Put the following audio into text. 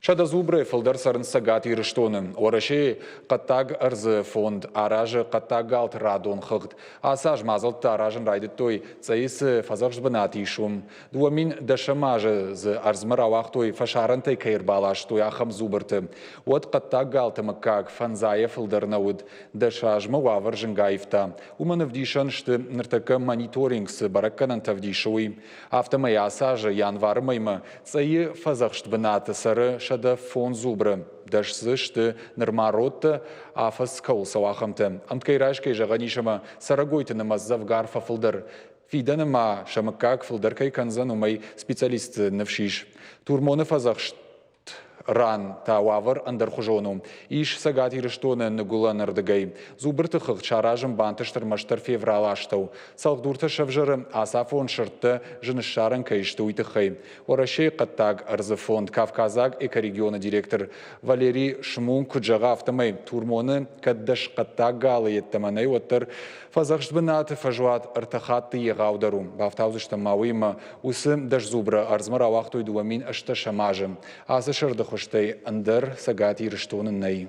100 зубрӕй фылдӕр цӕрынц Цӕгат Ирыстоны. Уӕрӕсейы хъӕддаг ӕрдзы фонд аразы хъӕддаг галты радон хыгъд. Ацы аз мадзӕлттӕ аразын райдыдтой, Цъӕйы цы фӕдзӕхст бынат ис, уым. 2010 азы дзы ӕрдзмӕ рауагътой, фӕсарӕнтӕй кӕй ӕрбаластой, ахӕм зубрты. Уӕд хъӕддаг галты мыггаг фӕндзайӕ фылдӕр нӕ уыд. 10 азмӕ уавӕр зынг аивта. Уымӕн ӕвдисӕн сты, ныртӕккӕ мониторинг цы бӕрӕггӕнӕнтӕ ӕвдисы, уый. Афтӕмӕй ацы азы январы мӕймӕ Цъӕйы фӕдзӕхст бынаты цӕры 105 зубры. 10 дзы сты нырма родтӕ, афӕдз кӕуыл цӕуы, ахӕмтӕ. Ӕмткӕй райсгӕ зӕгъӕн ис ӕмӕ цӕрӕгойты нымӕц дзӕвгар фӕфылдӕр. Фидӕны ма сӕ мыггаг фылдӕр кӕй кӕндзӕн, уымӕй специалистты ныфс ис. Турмоны фӕдзӕхст ран та уавӕр ӕндӕрхуызон у. Ис Цӕгат Ирыстоны ныгуылӕнырдыгӕй. Зубрты хыгъд саразын бантыст ӕрмӕстдӕр февралы астӕу. Цӕлхдуртӕ сӕвзӕры, ацафон сырдтӕ зын ссарӕн кӕй сты, уый тыххӕй. Уӕрӕсейы хъӕддаг ӕрдзы фонд «Кавказаг экорегионы» директор Валерий Шмун куыд зӕгъы, афтӕмӕй Турмоны кӕд 10 хъӕддаг галы йеддӕмӕ нӕй, уӕддӕр фӕдзӕхст бынаты фӕзуат ӕртӕ хатты егъаудӕр у. Бафтаудзыстӕм ма уыимӕ, уыцы 10 зубры ӕрдзмӕ рауагътой 2018 азы. Ацы сырды хуызтӕй ӕндӕр Цӕгат Ирыстоны нӕй.